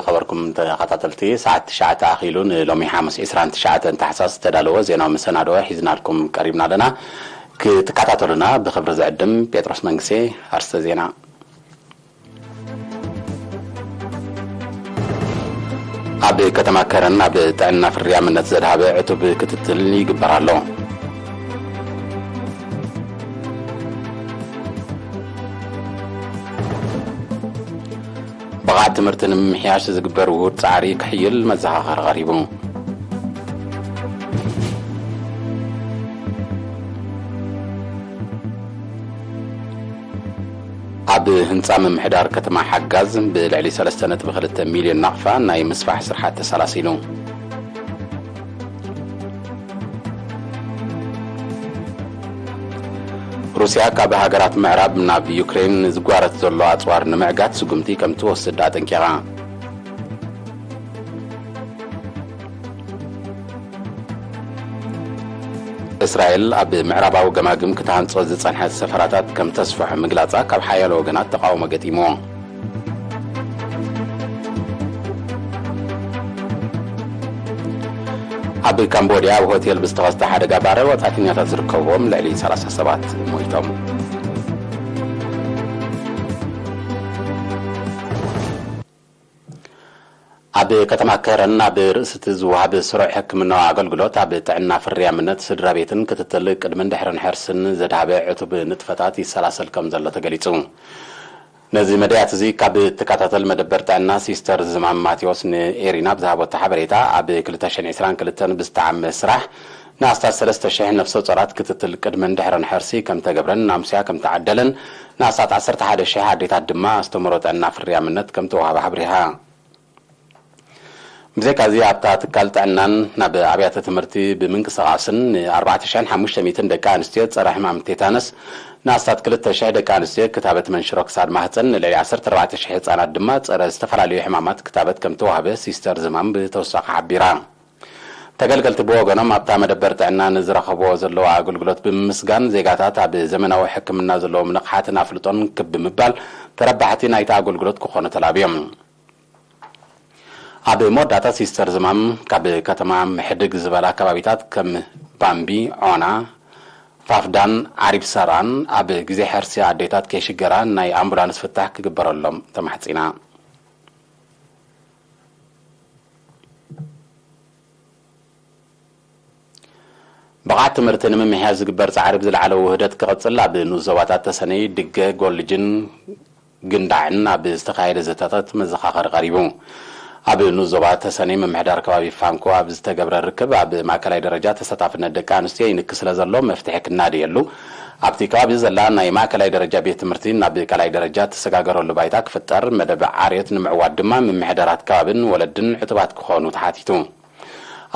ዝኸበርኩም ተኸታተልቲ፣ ሰዓት ትሽዓተ ኣኺሉ ንሎሚ ሓሙስ ዕስራን ትሽዓተን ታሕሳስ ዝተዳለወ ዜናዊ መሰናድኦ ሒዝናልኩም ቀሪብና ኣለና። ክትከታተሉና ብኽብሪ ዝዕድም ጴጥሮስ መንግስቴ። ኣርስተ ዜና። ኣብ ከተማ ከረን ኣብ ጥዕና ፍርያምነት ዘድሃበ ዕቱብ ክትትል ይግበር ኣሎ። ብቕዓት ትምህርቲ ንምምሕያሽ ዝግበር ውሁድ ጻዕሪ ክሕይል መዘኻኸሪ ቀሪቡ። ኣብ ህንጻ ምምሕዳር ከተማ ሓጋዝ ብልዕሊ ሰለስተ ነጥቢ ክልተ ሚልዮን ናቕፋ ናይ ምስፋሕ ስርሓት ተሰላሲሉ። ሩስያ ካብ ሃገራት ምዕራብ ናብ ዩክሬን ዝጓረት ዘሎ ኣጽዋር ንምዕጋት ስጉምቲ ከም ትወስድ ኣጠንቂቓ። እስራኤል ኣብ ምዕራባዊ ገማግም ክትሃንጾ ዝጸንሐት ሰፈራታት ከም ተስፍሖ ምግላጻ ካብ ሓያሎ ወገናት ተቓውሞ ገጢምዎ። ኣብ ካምቦድያ ኣብ ሆቴል ብዝተኸስተ ሓደጋ ባረ ወጻእተኛታት ዝርከብዎም ልዕሊ ሰላሳ ሰባት ሞይቶም። ኣብ ከተማ ከረን ኣብ ርእሲ እቲ ዝወሃብ ስሩዕ ሕክምናዊ ኣገልግሎት ኣብ ጥዕና ፍርያምነት ስድራ ቤትን ክትትል ቅድምን ድሕርን ሕርስን ዘድሃበ ዕቱብ ንጥፈታት ይሰላሰል ከም ዘሎ ተገሊጹ። ነዚ መደያት እዚ ካብ እትከታተል መደበር ጥዕና ሲስተር ዝማም ማቴዎስ ንኤሪና ብዝሃበቶ ሓበሬታ፣ ኣብ ክልተ ሽሕን ዕስራን ክልተን ብዝተዓመ ስራሕ ንኣስታት ሰለስተ ሽሕ ነፍሰ ጾራት ክትትል ቅድምን ድሕርን ሕርሲ ከም ተገብረን ናሙስያ ከም ተዓደለን ንኣስታት ዓሰርተ ሓደ ሽሕ ኣዴታት ድማ ኣስተምህሮ ጥዕና ፍርያምነት ከም ተዋሃበ ሓብሪሃ። ብዘይካዚ ኣብታ ትካል ጥዕናን ናብ ኣብያተ ትምህርቲ ብምንቅስቓስን ን ኣርባዕተ ሽሕን ሓሙሽተ ሚእትን ደቂ ኣንስትዮ ጸረ ሕማም ቴታነስ ንኣስታት ክልተ ሽሕ ደቂ ኣንስትዮ ክታበት መንሽሮ ክሳድ ማህጸን ንልዕሊ ዓሰርተ ኣርባዕተ ሽሕ ህጻናት ድማ ጸረ ዝተፈላለዩ ሕማማት ክታበት ከም ተዋህበ ሲስተር ዝማም ብተወሳኺ ሓቢራ። ተገልገልቲ ብወገኖም ኣብታ መደበር ጥዕና ንዝረኸብዎ ዘለዉ ኣገልግሎት ብምምስጋን ዜጋታት ኣብ ዘመናዊ ሕክምና ዘለዎም ንቕሓትን ኣፍልጦን ክብ ብምባል ተረባሕቲ ናይቲ ኣገልግሎት ክኾኑ ተላብዮም። ኣብ መወዳእታ ሲስተር ዝማም ካብ ከተማ ምሕድግ ዝበላ ከባቢታት ከም ባምቢ፣ ዖና፣ ፋፍዳን ዓሪብ ሰራን ኣብ ግዜ ሕርሲ ኣዴታት ከይሽገራ ናይ ኣምቡላንስ ፍታሕ ክግበረሎም ተማሕጺና። ብቕዓት ትምህርቲ ንምምሕያሽ ዝግበር ጻዕሪ ብዝለዓለ ውህደት ክቕጽል ኣብ ንኡስ ዞባታት ተሰነይ፣ ድገ፣ ጎልጅን ግንዳዕን ኣብ ዝተኻየደ ዘተታት መዘኻኸሪ ቀሪቡ። ኣብ ንኡስ ዞባ ተሰነይ ምምሕዳር ከባቢ ፋንኮ ኣብ ዝተገብረ ርክብ፣ ኣብ ማእከላይ ደረጃ ተሳታፍነት ደቂ ኣንስትዮ ይንኪ ስለ ዘሎ መፍትሒ ክናደየሉ፣ ኣብቲ ከባቢ ዘላ ናይ ማእከላይ ደረጃ ቤት ትምህርቲ ናብ ካልኣይ ደረጃ ትሰጋገረሉ ባይታ ክፍጠር፣ መደብ ዓርዮት ንምዕዋት ድማ ምምሕዳራት ከባብን ወለድን ዕቱባት ክኾኑ ተሓቲቱ።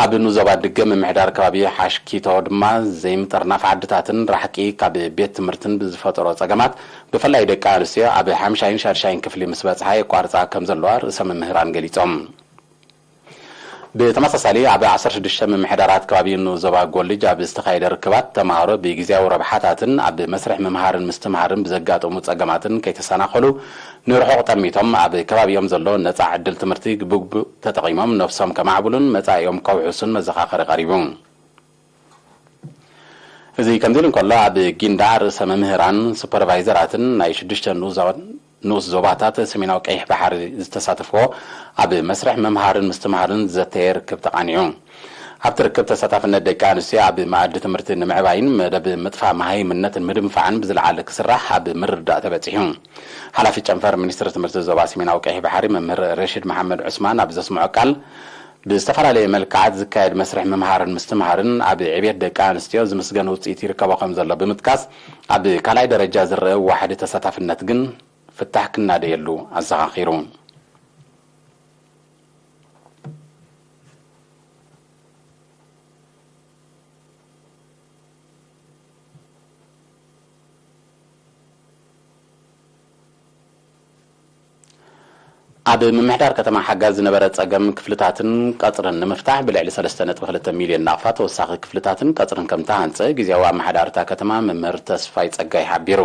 ኣብ ንኡስ ዞባ ድገ ምምሕዳር ከባቢ ሓሽኪቶ ድማ ዘይምጥርናፍ ዓድታትን ራሕቂ ካብ ቤት ትምህርትን ብዝፈጠሮ ጸገማት ብፍላይ ደቂ ኣንስትዮ ኣብ ሓምሻይን ሻድሻይን ክፍሊ ምስ በጽሓ የቋርጻ ከም ዘለዋ ርእሰ መምህራን ገሊጾም። ብተመሳሳሊ ኣብ ዓሰርተ ሽዱሽተ ምምሕዳራት ከባቢ ንኡስ ዞባ ጎልጅ ኣብ ዝተኻየደ ርክባት ተምሃሮ ብግዜያዊ ረብሓታትን ኣብ መስርሕ ምምሃርን ምስትምሃርን ብዘጋጠሙ ጸገማትን ከይተሰናኸሉ ንርሑቕ ጠሚቶም ኣብ ከባቢኦም ዘሎ ነጻ ዕድል ትምህርቲ ብግቡእ ተጠቒሞም ነብሶም ከማዕብሉን መጻኢኦም ከውሕሱን መዘኻኸሪ ቀሪቡ። እዚ ከምዚ ኢሉ እንከሎ፣ ኣብ ጊንዳዕ ርእሰ መምህራን ሱፐርቫይዘራትን ናይ ሽዱሽተ ንኡስ ዞባ-፣ ንኡስ ዞባታት ሰሜናዊ ቀይሕ ባሕሪ ዝተሳተፍዎ ኣብ መስርሕ ምምሃርን ምስትምሃርን ዘተየ ርክብ ተቓኒዑ። ኣብቲ ርክብ ተሳታፍነት ደቂ ኣንስትዮ ኣብ መኣዲ ትምህርቲ ንምዕባይን መደብ ምጥፋእ መሃይምነትን ምድንፋዕን ብዝለዓለ ክስራሕ ኣብ ምርድዳእ ተበጺሑ። ሓላፊ ጨንፈር ሚኒስትሪ ትምህርቲ ዞባ ሰሜናዊ ቀይሕ ባሕሪ መምህር ረሽድ መሓመድ ዑስማን ኣብ ዘስምዖ ቃል፣ ብዝተፈላለየ መልክዓት ዝካየድ መስርሕ ምምሃርን ምስትምሃርን ኣብ ዕብየት ደቂ ኣንስትዮ ዝምስገን ውፅኢት ይርከቦ ከም ዘሎ ብምጥቃስ፣ ኣብ ካልኣይ ደረጃ ዝረአ ዋሕዲ ተሳታፍነት ግን ፍታሕ ክናደየሉ ኣዘኻኺሩ። ኣብ ምምሕዳር ከተማ ሓጋዝ ዝነበረ ጸገም ክፍልታትን ቀጽርን ንምፍታሕ ብልዕሊ ሰለስተ ነጥቢ ክልተ ሚልዮን ናቕፋ ተወሳኺ ክፍልታትን ቀጽርን ከም ተሃንጸ ግዜያዊ ኣመሓዳሪ እታ ከተማ መምህር ተስፋይ ጸጋይ ሓቢሩ።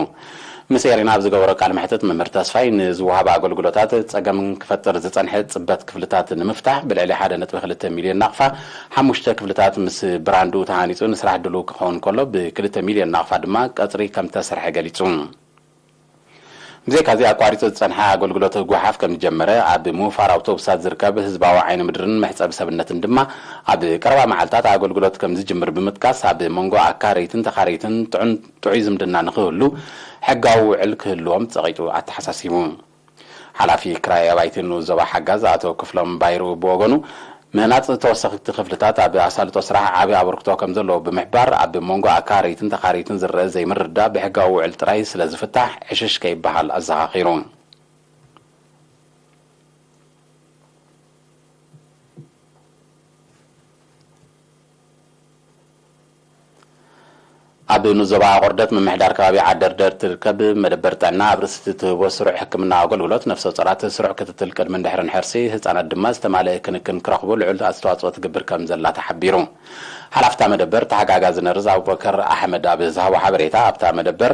ምስ ኤሪና ኣብ ዝገበሮ ቃለ መሕትት፣ መምህር ተስፋይ ንዝወሃብ ኣገልግሎታት ጸገም ክፈጥር ዝጸንሐ ጽበት ክፍልታት ንምፍታሕ፣ ብልዕሊ ሓደ ነጥቢ ክልተ ሚልዮን ናቕፋ፣ ሓሙሽተ ክፍልታት ምስ ብራንዱ ተሃኒጹ ንስራሕ ድሉው ክኸውን ከሎ፣ ብክልተ ሚልዮን ናቕፋ ድማ ቀጽሪ ከም ተሰርሐ ገሊጹ። ብዘይካዚ፣ ኣቋሪጹ ዝጸንሐ ኣገልግሎት ጓሓፍ ከም ዝጀመረ፣ ኣብ ምውፋር ኣውቶቡሳት ዝርከብ ህዝባዊ ዓይኒ ምድርን መሕጸቢ ሰብነትን ድማ ኣብ ቀረባ መዓልታት ኣገልግሎት ከም ዝጅምር ብምጥቃስ፣ ኣብ መንጎ ኣካረይትን ተኻረይትን ጥዑን ጥዑይ ዝምድና ንኽህሉ ሕጋዊ ውዕል ክህልዎም ጸቒጡ ኣተሓሳሲቡ። ሓላፊ ክራይ ኣባይቲ ንኡስ ዞባ ሓጋዝ ኣቶ ክፍሎም ባይሩ ብወገኑ፣ ምህናጽ ተወሰኽቲ ክፍልታት ኣብ ኣሳልጦ ስራሕ ዓቢ ኣበርክቶ ከም ዘለዎ ብምሕባር፣ ኣብ መንጎ ኣካረይትን ተኻረይትን ዝረአ ዘይምርድዳእ ብሕጋዊ ውዕል ጥራይ ስለ ዝፍታሕ ዕሽሽ ከይበሃል ኣዘኻኺሩ። ኣብ ንዞባ ኣቑርደት ምምሕዳር ከባቢ ዓደርደር ትርከብ መደበር ጥዕና ኣብ ርእሲ እቲ ትህቦ ስሩዕ ሕክምና ኣገልግሎት፣ ነፍሰ ጾራት ስሩዕ ክትትል ቅድምን ድሕርን ሕርሲ፣ ህጻናት ድማ ዝተማልአ ክንክን ክረኽቡ ልዑል ኣስተዋጽኦ ትገብር ከም ዘላ ተሓቢሩ። ሓላፍታ መደበር ተሓጋጋዚ ነርስ ኣቡበከር ኣሕመድ ኣብ ዝሃቦ ሓበሬታ፣ ኣብታ መደበር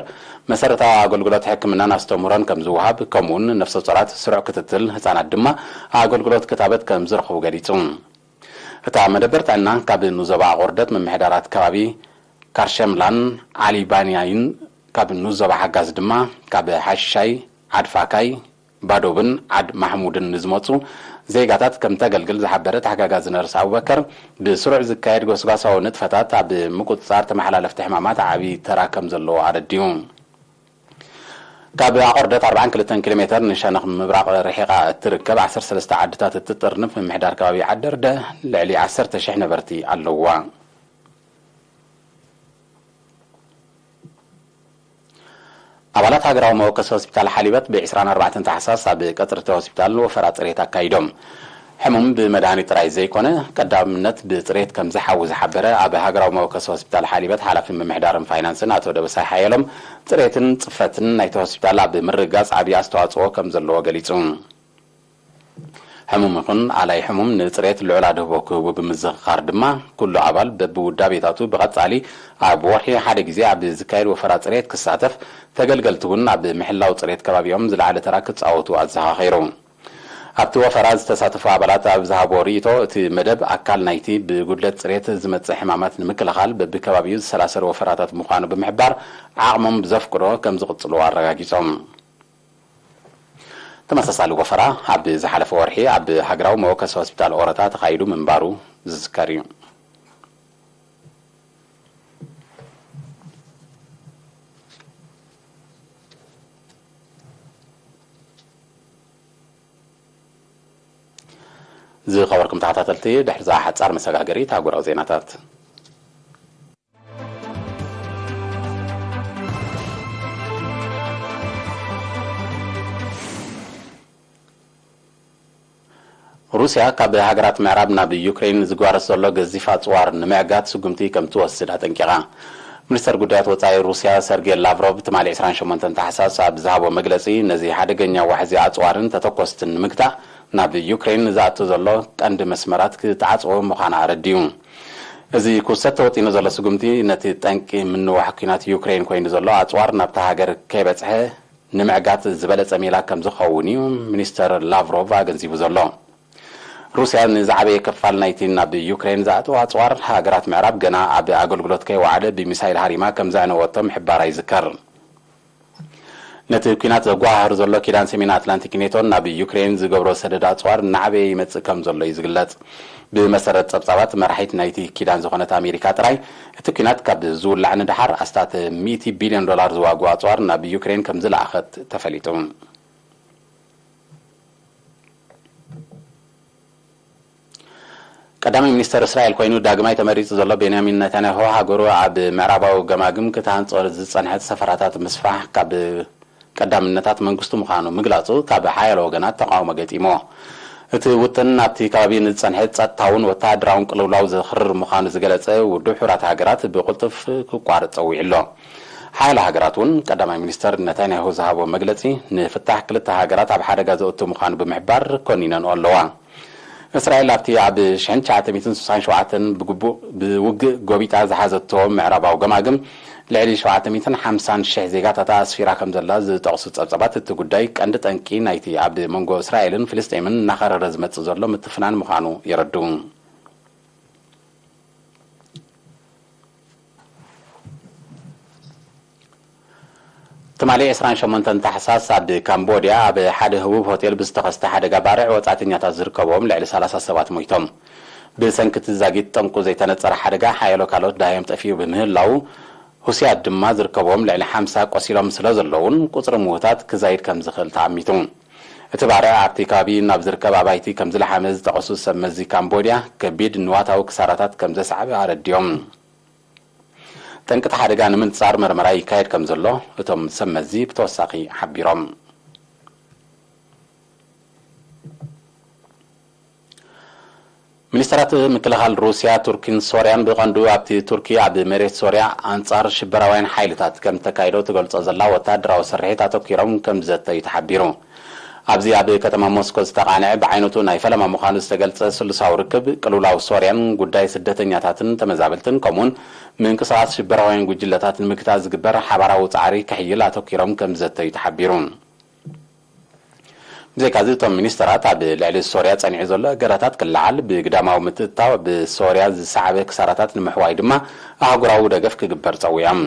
መሰረታዊ ኣገልግሎት ሕክምናን ኣስተምህሮን ከም ዝወሃብ፣ ከምኡውን ነፍሰ ጾራት ስሩዕ ክትትል፣ ህጻናት ድማ ኣገልግሎት ክታበት ከም ዝረኽቡ ገሊጹ። እታ መደበር ጥዕና ካብ ንዞባ ኣቑርደት ምምሕዳራት ከባቢ ካርሸምላን ዓሊባንያይን፣ ካብ ንዞባ ሓጋዝ ድማ ካብ ሓሻይ፣ ዓድፋካይ፣ ባዶብን ዓድ ማሕሙድን ንዝመጹ ዜጋታት ከም ተገልግል ዝሓበረ ተሓጋጋዚ ነርስ ኣቡበከር፣ ብስሩዕ ዝካየድ ጎስጓሳዊ ንጥፈታት ኣብ ምቁጽጻር ተመሓላለፍቲ ሕማማት ዓቢ ተራ ከም ዘለዎ ኣረዲኡ። ካብ ኣቑርደት ኣርባዓን ክልተን ኪሎ ሜተር ንሸነኽ ምብራቕ ርሒቓ እትርከብ ዓሰርተ ሰለስተ ዓድታት እትጥርንፍ ምምሕዳር ከባቢ ዓደርደ፣ ልዕሊ ዓሰርተ ሽሕ ነበርቲ ኣለውዋ። ኣባላት ሃገራዊ መወከሲ ሆስፒታል ሓሊበት፣ ብ ዕስራን ኣርባዕተን ታሕሳስ ኣብ ቀጽሪ እቲ ሆስፒታል ወፈራ ጽሬት ኣካይዶም። ሕሙም ብመድሃኒት ጥራይ ዘይኮነ፣ ቀዳምነት ብጽሬት ከም ዝሓዊ ዝሓበረ ኣብ ሃገራዊ መወከሲ ሆስፒታል ሓሊበት ሓላፊ ምምሕዳርን ፋይናንስን ኣቶ ደበሳይ ሓየሎም፣ ጽሬትን ጽፈትን ናይቲ ሆስፒታል ኣብ ምርግጋጽ ዓቢ ኣስተዋጽኦ ከም ዘለዎ ገሊጹ። ሕሙም ይኹን ኣላይ ሕሙም ንጽሬት ልዑል ኣድህቦ ክህቡ ብምዝኽኻር ድማ፣ ኩሉ ኣባል በብውዳቤታቱ ብቐጻሊ ኣብ ወርሒ ሓደ ግዜ ኣብ ዝካየድ ወፈራ ጽሬት ክሳተፍ፣ ተገልገልቲ እውን ኣብ ምሕላው ጽሬት ከባቢኦም ዝለዓለ ተራ ክጻወቱ ኣዘኻኺሩ። ኣብቲ ወፈራ ዝተሳተፉ ኣባላት ኣብ ዝሃቦ ርእይቶ፣ እቲ መደብ ኣካል ናይቲ ብጉድለት ጽሬት ዝመጽእ ሕማማት ንምክልኻል በብከባቢኡ ዝሰላሰሉ ወፈራታት ምዃኑ ብምሕባር፣ ዓቕሞም ብዘፍቅዶ ከም ዝቕጽሉ ኣረጋጊጾም። ተመሳሳሊ ወፈራ ኣብ ዝሓለፈ ወርሒ ኣብ ሃገራዊ መወከሲ ሆስፒታል ኦረታ ተኻይዱ ምንባሩ ዝዝከር እዩ። ዝኸበርኩም ተኸታተልቲ፣ ድሕሪ እዛ ሓጻር መሰጋገሪት ኣህጉራዊ ዜናታት። ሩስያ ካብ ሃገራት ምዕራብ ናብ ዩክሬን ዝጓረስ ዘሎ ገዚፍ ኣጽዋር ንምዕጋት ስጉምቲ ከም ትወስድ ኣጠንቂቓ። ሚኒስተር ጉዳያት ወጻኢ ሩስያ ሰርጌ ላቭሮቭ ትማሊ ዕስራን ሸሞንተን ታሕሳስ ኣብ ዝሃቦ መግለጺ፣ ነዚ ሓደገኛ ዋሕዚ ኣጽዋርን ተተኮስትን ንምግታእ ናብ ዩክሬን ዝኣቱ ዘሎ ቀንዲ መስመራት ክትዓጽዎ ምዃና ኣረዲኡ። እዚ ክውሰድ ተወጢኑ ዘሎ ስጉምቲ፣ ነቲ ጠንቂ ምንዋሕ ኲናት ዩክሬን ኮይኑ ዘሎ ኣጽዋር ናብታ ሃገር ከይበጽሐ ንምዕጋት ዝበለጸ ሜላ ከም ዝኸውን እዩ ሚኒስተር ላቭሮቭ ኣገንዚቡ ዘሎ። ሩስያ ንዝዓበየ ክፋል ናይቲ ናብ ዩክሬን ዝኣተወ ኣጽዋር ሃገራት ምዕራብ ገና ኣብ ኣገልግሎት ከይወዓለ ብሚሳይል ሃሪማ ከም ዘዕነወቶ ምሕባራ ይዝከር። ነቲ ኲናት ዘጓሃህር ዘሎ ኪዳን ሰሜን ኣትላንቲክ ኔቶን ናብ ዩክሬን ዝገብሮ ሰደድ ኣጽዋር እናዓበየ ይመጽእ ከም ዘሎ እዩ ዝግለጽ። ብመሰረት ጸብጻባት፣ መራሒት ናይቲ ኪዳን ዝኾነት ኣሜሪካ ጥራይ፣ እቲ ኲናት ካብ ዝውላዕ ንደሓር ኣስታት ሚእቲ ቢልዮን ዶላር ዝዋግኡ ኣጽዋር ናብ ዩክሬን ከም ዝለኣኸት ተፈሊጡ። ቀዳማይ ሚኒስተር እስራኤል ኮይኑ ዳግማይ ተመሪጹ ዘሎ ቤንያሚን ነታንያሁ፣ ሃገሩ ኣብ ምዕራባዊ ገማግም ክትሃንጾ ዝጸንሐት ሰፈራታት ምስፋሕ ካብ ቀዳምነታት መንግስቱ ምዃኑ ምግላጹ ካብ ሓያሎ ወገናት ተቃውሞ ገጢሞ። እቲ ውጥን ኣብቲ ከባቢ ንዝጸንሐ ጸጥታውን ወተሃደራውን ቅልውላው ዘኽርር ምዃኑ ዝገለጸ ውድብ ሕቡራት ሃገራት ብቕልጡፍ ክቋረጽ ጸዊዑ ኣሎ። ሓያሎ ሃገራት እውን ቀዳማይ ሚኒስተር ነታንያሁ ዝሃቦ መግለጺ ንፍታሕ ክልተ ሃገራት ኣብ ሓደጋ ዘእቱ ምዃኑ ብምሕባር ኮኒነንኦ ኣለዋ። እስራኤል ኣብቲ ኣብ ሽሕን ትሽዓተ ሚእትን ስሳን ሸውዓተን ብግቡእ ብውግእ ጎቢጣ ዝሓዘቶ ምዕራባዊ ገማግም ልዕሊ ሸውዓተ ሚእትን ሓምሳን ሽሕ ዜጋታታ ኣስፊራ ከም ዘላ ዝጠቕሱ ጸብጻባት፣ እቲ ጉዳይ ቀንዲ ጠንቂ ናይቲ ኣብ መንጎ እስራኤልን ፍልስጤምን እናኸረረ ዝመጽእ ዘሎ ምትፍናን ምዃኑ የረድኡ። ትማሊ ዕስራን ሸሞንተን ታሕሳስ ኣብ ካምቦድያ ኣብ ሓደ ህቡብ ሆቴል ብዝተኸስተ ሓደጋ ባርዕ ወጻእተኛታት ዝርከብዎም ልዕሊ ሰላሳ ሰባት ሞይቶም። ብሰንኪ እቲ ዛጊት ጠንቁ ዘይተነጸረ ሓደጋ ሓያሎ ካልኦት ደሃዮም ጠፊኡ ብምህላዉ፣ ሁሲያት ድማ ዝርከብዎም ልዕሊ ሓምሳ ቆሲሎም ስለ ዘለዉን ቁጽሪ ምዉታት ክዛይድ ከም ዝኽእል ተኣሚቱ። እቲ ባርዕ ኣብቲ ከባቢ ናብ ዝርከብ ኣባይቲ ከም ዝለሓመ ዝጠቐሱ ሰብ መዚ ካምቦድያ፣ ከቢድ ንዋታዊ ክሳራታት ከም ዘስዓበ ኣረዲኦም። ጠንቅቲ ሓደጋ ንምንጻር መርመራ ይካየድ ከም ዘሎ እቶም ሰብ መዚ ብተወሳኺ ሓቢሮም። ሚኒስተራት ምክልኻል ሩስያ፣ ቱርኪን ሶርያን ብቐንዱ ኣብቲ ቱርኪ ኣብ መሬት ሶርያ ኣንጻር ሽበራውያን ሓይልታት ከም ተካይዶ ትገልጾ ዘላ ወታደራዊ ስርሒት ኣተኲሮም ከም ዝዘተዩ ተሓቢሩ። ኣብዚ ኣብ ከተማ ሞስኮ ዝተቓንዐ ብዓይነቱ ናይ ፈለማ ምዃኑ ዝተገልጸ ስሉሳዊ ርክብ፣ ቅልውላው ሶርያን ጉዳይ ስደተኛታትን ተመዛበልትን ከምኡውን ምንቅስቓስ ሽበራውያን ጉጅለታት ንምግታእ ዝግበር ሓባራዊ ጻዕሪ ክሕይል ኣተኲሮም ከም ዝዘተዩ ተሓቢሩ። ብዘይካዚ እቶም ሚኒስተራት ኣብ ልዕሊ ሶርያ ጸኒዑ ዘሎ እገዳታት ክለዓል፣ ብግዳማዊ ምትእትታው ብሶርያ ዝሰዓበ ክሳራታት ንምሕዋይ ድማ ኣህጉራዊ ደገፍ ክግበር ጸዊዖም።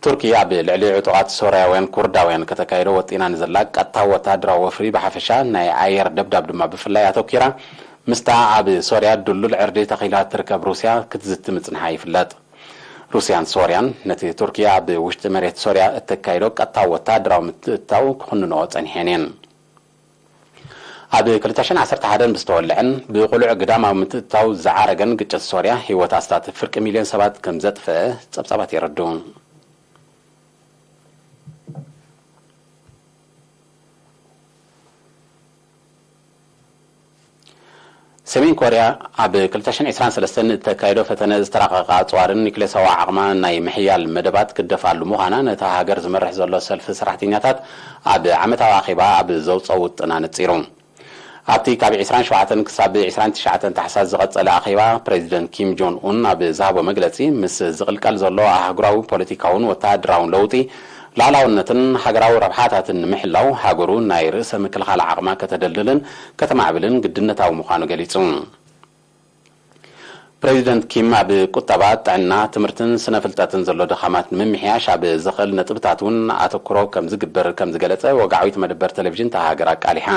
ቱርኪ ኣብ ልዕሊ ዕጡቓት ሶርያውያን ኩርዳውያን ከተካይዶ ወጢና ንዘላ ቀጥታዊ ወተሃደራዊ ወፍሪ ብሓፈሻ፣ ናይ ኣየር ደብዳብ ድማ ብፍላይ ኣተኲራ፣ ምስታ ኣብ ሶርያ ድሉል ዕርዲ ተኺላ ትርከብ ሩስያ ክትዝቲ ምጽንሓ ይፍለጥ። ሩስያን ሶርያን ነቲ ቱርኪ ኣብ ውሽጢ መሬት ሶርያ እተካይዶ ቀጥታዊ ወተሃደራዊ ምትእትታው ክኹንንኦ ጸኒሐን እየን። ኣብ ክልተ ሽሕን ዓሰርተ ሓደን ብዝተወልዐን ብቕሉዕ ግዳማዊ ምትእትታው ዝዓረገን ግጭት ሶርያ፣ ህይወት ኣስታት ፍርቂ ሚልዮን ሰባት ከም ዘጥፍአ ጸብጻባት የረድኡ። ሰሜን ኮርያ ኣብ ክልተ ሽሕን ዕስራን ሰለስተን እተካየዶ ፈተነ ዝተራቐቐ ኣጽዋርን ኒክሌሳዊ ዓቕማ ናይ ምሕያል መደባት ክደፍኣሉ ምዃና ነታ ሃገር ዝመርሕ ዘሎ ሰልፊ ሰራሕተኛታት ኣብ ዓመታዊ ኣኼባ ኣብ ዘውጽኦ ውጥን ኣነጺሩ። ኣብቲ ካብ ዕስራን ሸውዓተን ክሳብ ዕስራን ትሽዓተን ታሕሳስ ዝቐጸለ ኣኼባ፣ ፕሬዚደንት ኪም ጆን ኡን ኣብ ዝሃቦ መግለጺ፣ ምስ ዝቕልቀል ዘሎ ኣህጉራዊ ፖለቲካውን ወተሃደራውን ለውጢ፣ ሉዓላውነትን ሃገራዊ ረብሓታትን ንምሕላው፣ ሃገሩ ናይ ርእሰ ምክልኻል ዓቕማ ከተደልድልን ከተማዕብልን ግድነታዊ ምዃኑ ገሊጹ። ፕሬዚደንት ኪም ኣብ ቁጠባ፣ ጥዕና፣ ትምህርትን ስነ ፍልጠትን ዘሎ ድኻማት ንምምሕያሽ ኣብ ዝኽእል ነጥብታት እውን ኣተኩሮ ከም ዝግበር ከም ዝገለጸ ወግዓዊት መደበር ቴሌቪዥን እታ ሃገር ኣቃሊሓ።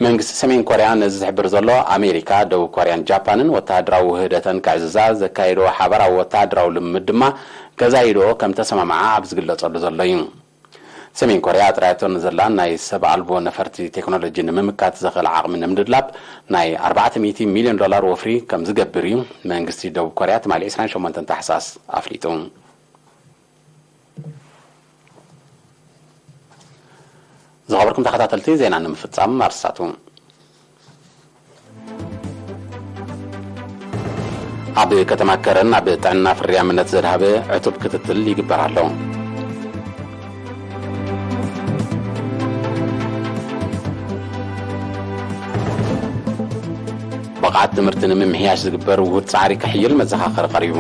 መንግስቲ ሰሜን ኮርያ ነዚ ዝሕብር ዘሎ፣ ኣሜሪካ፣ ደቡብ ኮርያን ጃፓንን ወተሃደራዊ ውህደተን ክዕዝዛ ዘካየድዎ ሓበራዊ ወተሃደራዊ ልምምድ ድማ ገዛይድኦ ከም ተሰማምዓ ኣብ ዝግለጸሉ ዘሎ እዩ። ሰሜን ኮርያ ኣጥራያቶ ንዘላ ናይ ሰብ ኣልቦ ነፈርቲ ቴክኖሎጂ ንምምካት ዘኽእል ዓቕሚ ንምድላብ ናይ ኣርባዕተ ሚእቲ ሚልዮን ዶላር ወፍሪ ከም ዝገብር እዩ መንግስቲ ደቡብ ኮርያ ትማሊ ዕስራን ሸሞንተን ታሕሳስ ኣፍሊጡ። ዝኸበርኩም ተኸታተልቲ፣ ዜና ንምፍጻም ኣርስታቱ። ኣብ ከተማ ከረን ኣብ ጥዕና ፍርያምነት ዘድሃበ ዕቱብ ክትትል ይግበር ኣሎ። ብቕዓት ትምህርቲ ንምምሕያሽ ዝግበር ውሁድ ጻዕሪ ክሕይል መዘኻኸሪ ቀሪቡ።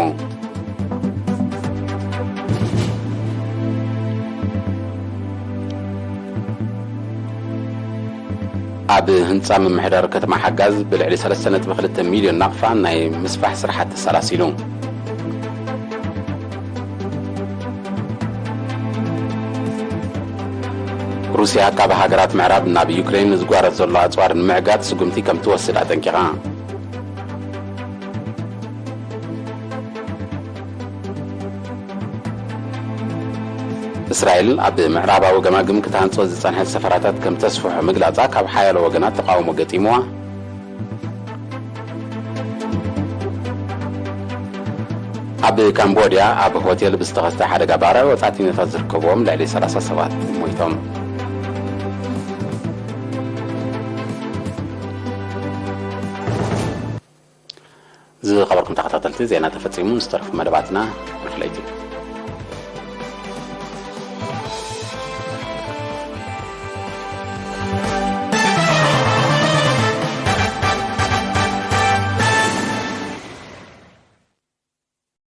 ኣብ ህንጻ ምምሕዳር ከተማ ሓጋዝ ብልዕሊ ሰለስተ ነጥቢ ክልተ ሚልዮን ናቕፋ ናይ ምስፋሕ ስራሓት ተሰላሲሉ። ሩስያ ካብ ሃገራት ምዕራብ ናብ ዩክሬን ዝጓረዝ ዘሎ ኣጽዋር ንምዕጋት ስጉምቲ ከም ትወስድ ኣጠንቂቓ። እስራኤል ኣብ ምዕራባዊ ገማግም ክትሃንጾ ዝጸንሐት ሰፈራታት ከም ተስፍሖ ምግላጻ ካብ ሓያሎ ወገናት ተቓውሞ ገጢምዋ። ኣብ ካምቦድያ ኣብ ሆቴል ብዝተኸስተ ሓደጋ ባርዕ ወጻእተኛታት ዝርከብዎም ልዕሊ ሰላሳ ሰባት ሞይቶም። ዝኸበርኩም ተኸታተልቲ፣ ዜና ተፈጺሙ። ዝተረፉ መደባትና ብፍለይቲ።